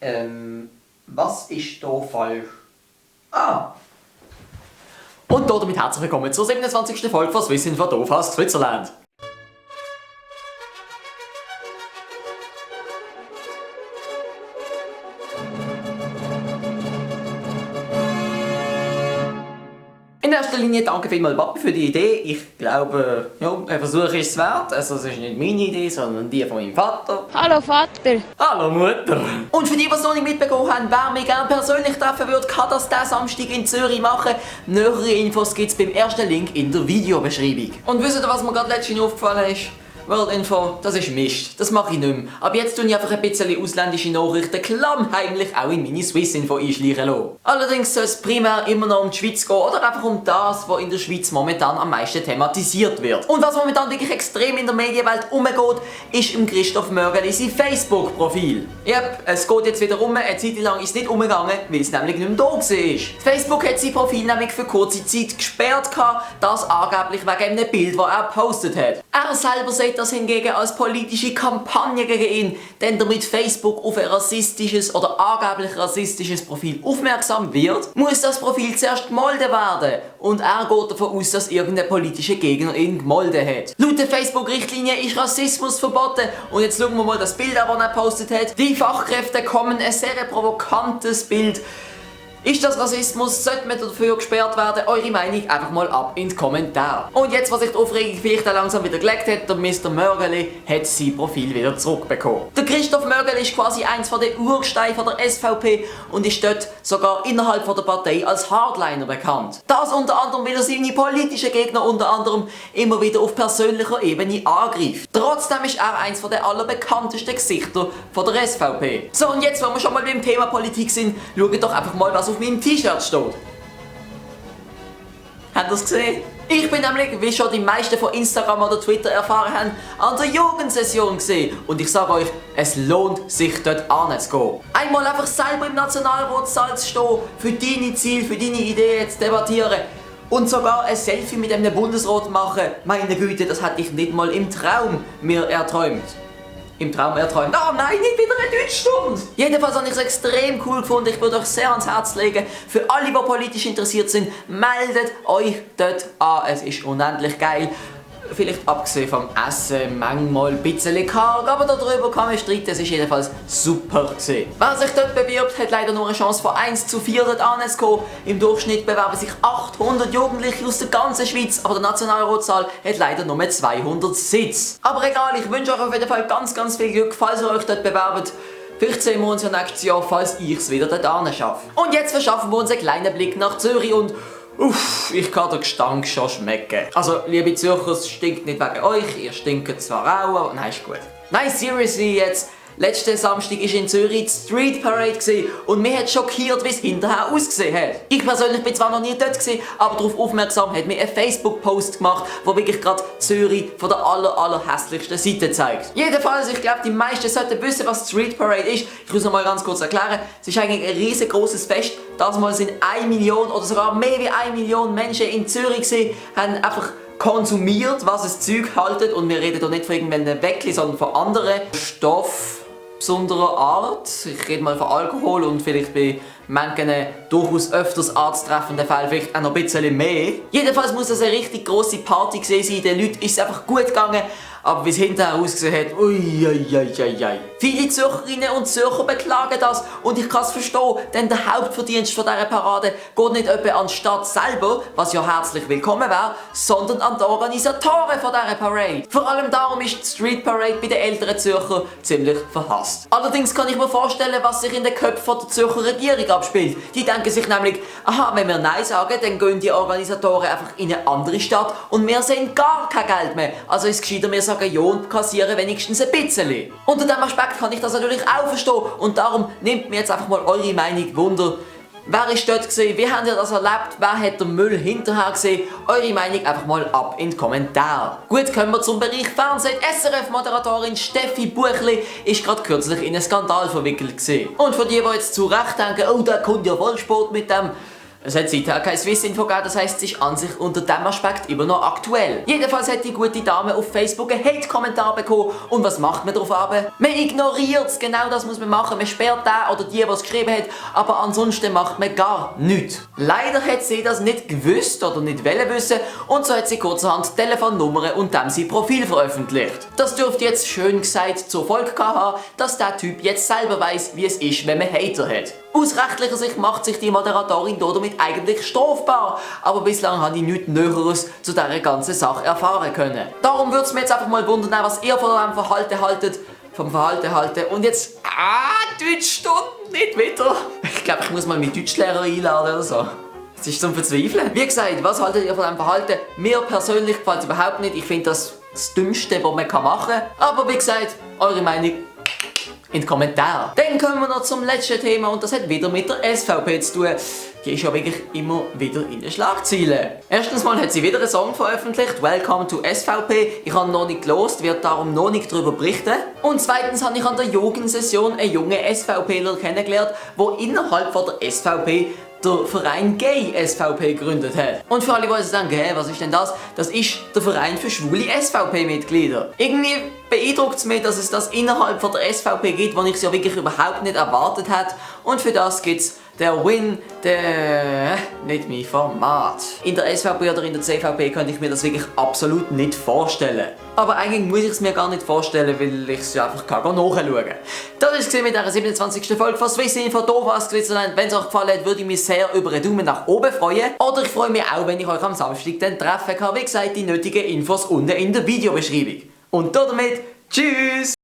Was ist da falsch? Ah! Und damit herzlich willkommen zur 27. Folge von Swissinfo doof aus Switzerland. In erster Linie danke vielmals Papi für die Idee. Ich glaube, ja, ein Versuch ist es wert. Also es ist nicht meine Idee, sondern die von meinem Vater. Hallo Vater. Hallo Mutter. Und für die, die es noch nicht mitbekommen haben, wer mich gerne persönlich treffen würde, kann das diesen Samstag in Zürich machen. Nähere Infos gibt es beim ersten Link in der Videobeschreibung. Und wisst ihr, was mir gerade letztens aufgefallen ist? World Info, das ist Mist. Das mache ich nicht mehr. Aber jetzt tue ich einfach ein bisschen ausländische Nachrichten klammheimlich auch in meine Swissinfo einschleichen lassen. Allerdings soll es primär immer noch um die Schweiz gehen oder einfach um das, was in der Schweiz momentan am meisten thematisiert wird. Und was momentan wirklich extrem in der Medienwelt umgeht, ist im Christoph Mörgeli sein Facebook-Profil. Yep, es geht jetzt wieder rum. Eine Zeit lang ist es nicht umgegangen, weil es nämlich nicht mehr da war. Facebook hat sein Profil nämlich für kurze Zeit gesperrt, das angeblich wegen einem Bild, das er gepostet hat. Er selber sagt das hingegen als politische Kampagne gegen ihn, denn damit Facebook auf ein rassistisches oder angeblich rassistisches Profil aufmerksam wird, muss das Profil zuerst gemolden werden. Und er geht davon aus, dass irgendein politischer Gegner ihn gemolden hat. Laut der Facebook-Richtlinie ist Rassismus verboten. Und jetzt schauen wir mal das Bild an, das er gepostet hat. Die Fachkräfte kommen, ein sehr provokantes Bild. Ist das Rassismus? Sollte man dafür gesperrt werden? Eure Meinung einfach mal ab in die Kommentare. Und jetzt, was sich die Aufregung vielleicht auch langsam wieder gelegt hat, der Mr. Mörgeli hat sein Profil wieder zurückbekommen. Der Christoph Mörgeli ist quasi eins von den Urgesteinen der SVP und ist dort sogar innerhalb der Partei als Hardliner bekannt. Das unter anderem, weil er seine politischen Gegner unter anderem immer wieder auf persönlicher Ebene angreift. Trotzdem ist er eins der allerbekanntesten Gesichter der SVP. So, und jetzt, wenn wir schon mal beim Thema Politik sind, schaut doch einfach mal, was auf meinem T-Shirt steht. Habt ihr es gesehen? Ich bin nämlich, wie schon die meisten von Instagram oder Twitter erfahren haben, an der Jugendsession gesehen. Und ich sage euch, es lohnt sich dort anzugehen. Einmal einfach selber im Nationalratssaal zu stehen, für deine Ziele, für deine Ideen zu debattieren. Und sogar ein Selfie mit einem Bundesrat machen. Meine Güte, das hatte ich nicht mal im Traum mir erträumt. Im Traum erträumt. Oh nein, nicht wieder eine Deutschstunde! Jedenfalls habe ich es extrem cool gefunden. Ich würde euch sehr ans Herz legen. Für alle, die politisch interessiert sind, meldet euch dort an. Es ist unendlich geil. Vielleicht abgesehen vom Essen, manchmal ein bisschen karg, aber darüber kann man streiten, es ist jedenfalls super gewesen. Wer sich dort bewirbt, hat leider nur eine Chance von 1 zu 4 dort anzukommen. Im Durchschnitt bewerben sich 800 Jugendliche aus der ganzen Schweiz, aber der Nationalratssaal hat leider nur 200 Sitze. Aber egal, ich wünsche euch auf jeden Fall ganz viel Glück, falls ihr euch dort bewerbt. Vielleicht sehen wir uns ja nächstes Jahr, falls ich es wieder dort anschaffe. Und jetzt verschaffen wir uns einen kleinen Blick nach Zürich und uff, ich kann den Gestank schon schmecken. Also, liebe Zürcher, es stinkt nicht wegen euch, ihr stinkt zwar auch, aber nein, ist gut. Nein, seriously jetzt. Letzten Samstag war in Zürich die Street Parade und mich hat schockiert, wie es hinterher ausgesehen hat. Ich persönlich bin zwar noch nie dort gewesen, aber darauf aufmerksam hat mir ein Facebook-Post gemacht, wo wirklich gerade Zürich von der allerhässlichsten Seite zeigt. Jedenfalls, ich glaube, die meisten sollten wissen, was Street Parade ist. Ich muss noch mal ganz kurz erklären. Es ist eigentlich ein riesengroßes Fest. Das Mal sind 1 Million oder sogar mehr wie 1 Million Menschen in Zürich gewesen, haben einfach konsumiert, was das Zeug haltet. Und wir reden hier nicht von irgendeinem Weckli, sondern von anderen Stoffen besonderer Art. Ich rede mal von Alkohol und vielleicht bei manchen durchaus öfters arzttreffenden Fällen vielleicht auch noch ein bisschen mehr. Jedenfalls muss das eine richtig grosse Party gewesen sein. Den Leuten ist es einfach gut gegangen. Aber wie es hinterher ausgesehen hat, uiuiuiui. Viele Zürcherinnen und Zürcher beklagen das und ich kann es verstehen, denn der Hauptverdienst von dieser Parade geht nicht etwa an die Stadt selber, was ja herzlich willkommen wäre, sondern an die Organisatoren von dieser Parade. Vor allem darum ist die Street Parade bei den älteren Zürchern ziemlich verhasst. Allerdings kann ich mir vorstellen, was sich in den Köpfen der Zürcher Regierung abspielt. Die denken sich nämlich, aha, wenn wir Nein sagen, dann gehen die Organisatoren einfach in eine andere Stadt und wir sehen gar kein Geld mehr. Also ist es gescheiter, wir sagen ja und kassieren wenigstens ein bisschen. Unter diesem Aspekt kann ich das natürlich auch verstehen und darum nehmt mir jetzt einfach mal eure Meinung Wunder. Wer ist dort gesehen? Wie habt ihr das erlebt? Wer hat den Müll hinterher gesehen? Eure Meinung einfach mal ab in die Kommentare. Gut, kommen wir zum Bereich Fernsehen. SRF-Moderatorin Steffi Buchli ist gerade kürzlich in einen Skandal verwickelt gewesen. Und für die jetzt zu Recht denken, oh, da kommt ja Vollsport mit dem. Es hat seither kein Swissinfo gegeben, das heisst, es ist an sich unter diesem Aspekt immer noch aktuell. Jedenfalls hat die gute Dame auf Facebook einen Hate-Kommentar bekommen und was macht man darauf ab? Man ignoriert es, genau das muss man machen. Man sperrt den oder die es geschrieben hat, aber ansonsten macht man gar nichts. Leider hat sie das nicht gewusst oder nicht wollen wissen und so hat sie kurzerhand Telefonnummern und dann sein Profil veröffentlicht. Das dürfte jetzt schön gesagt zur Folge haben, dass der Typ jetzt selber weiss, wie es ist, wenn man Hater hat. Aus rechtlicher Sicht macht sich die Moderatorin damit eigentlich strafbar, aber bislang habe ich nichts Näheres zu dieser ganzen Sache erfahren können. Darum würde es mich jetzt einfach mal wundern, was ihr von eurem Verhalten haltet. Und jetzt, Deutschstunden nicht wieder. Ich glaube, ich muss mal meinen Deutschlehrer einladen oder so. Das ist zum Verzweifeln. Wie gesagt, was haltet ihr von diesem Verhalten? Mir persönlich gefällt es überhaupt nicht. Ich finde das Dümmste, was man machen kann. Aber wie gesagt, eure Meinung in den Kommentaren. Dann kommen wir noch zum letzten Thema und das hat wieder mit der SVP zu tun. Die ist ja wirklich immer wieder in den Schlagzeilen. Erstens mal hat sie wieder einen Song veröffentlicht, Welcome to SVP. Ich habe noch nicht gelost, werde darum noch nicht darüber berichten. Und zweitens habe ich an der Jugendsession einen jungen SVPler kennengelernt, der innerhalb von der SVP der Verein Gay SVP gegründet hat. Und für alle, die sich denken, was ist denn das? Das ist der Verein für schwule SVP-Mitglieder. Irgendwie beeindruckt es mich, dass es das innerhalb von der SVP gibt, was ich es ja wirklich überhaupt nicht erwartet hätte. Und für das gibt es der Win, nicht mein Format. In der SVP oder in der CVP könnte ich mir das wirklich absolut nicht vorstellen. Aber eigentlich muss ich es mir gar nicht vorstellen, weil ich es ja einfach nachschauen kann. Das war es mit dieser 27. Folge von Swissinfo. Da war es Switzerland. Wenn es euch gefallen hat, würde ich mich sehr über einen Daumen nach oben freuen. Oder ich freue mich auch, wenn ich euch am Samstag dann treffen kann. Wie gesagt, die nötigen Infos unten in der Videobeschreibung. Und damit, tschüss!